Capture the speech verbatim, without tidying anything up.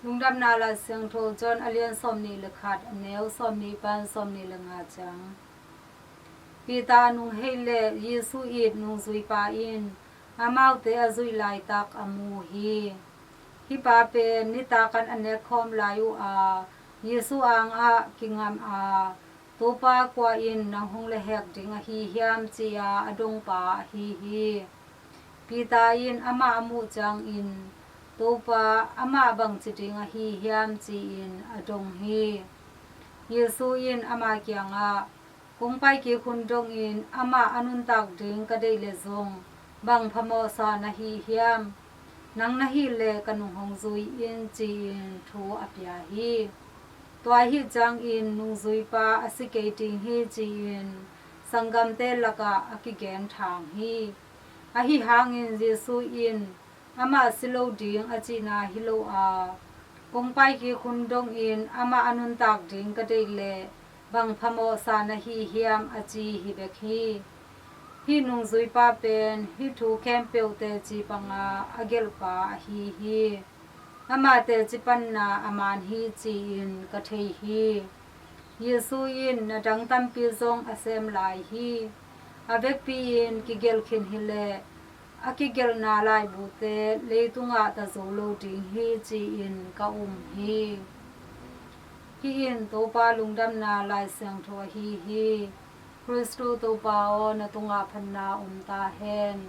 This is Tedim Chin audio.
Lungdamna Lai Siangtho John a lian sawmnih le khat, a neu sawmnih pan sawmnih le nga ciang. Peter a nung hei leh Jesu it nungzuipa in amaute a zuih laitak a mu hi. Hih pa pen nitak an a nek khawm lai uh a, Jesu angah kingam a, "Topa, kua in nang hong lehhek ding ahi hiam?" ci-a a dongpa ahi hi. Peter in amah a muh ciangin, "Topa, amah bangci ding ahi hiam?" ci-in a dong hi. Jesu in ama kiangah, "Kong paikik hun dongin amah a nuntak ding ka deih leh zong bang phamawhsa na hi hiam? Nang na hih leh ka nung hong zui in," ci-in thu a pia hi. Tua ahih ciangin nungzuipa a si kei ding hi ci-in sanggamte lakah a kigen thang hi. Ahi hangin Jesu in amah si lo ding a cihna hi lo a, "Kong paikik hun dongin amah a nuntak ding ka deih leh bang phamawhsa na hi hiam?" a ci hi bek hi. Hih nungzuipa pen hih thu khempeuh teci panga a gelhpa ahi hi. Amah teci panna a man hi ci-in ka thei hi. Jesu in, "Na dang tampi zong a sem lai hi. A vekpi-in kigelh khin hileh a kigelhna laibuhte leitungah ta zo lo ding hi," ci-in ka um hi. Hih in Topa Lungdamna Lai Siangtho ahi hi. Khristu Topa aw, na tungah phatna om ta hen.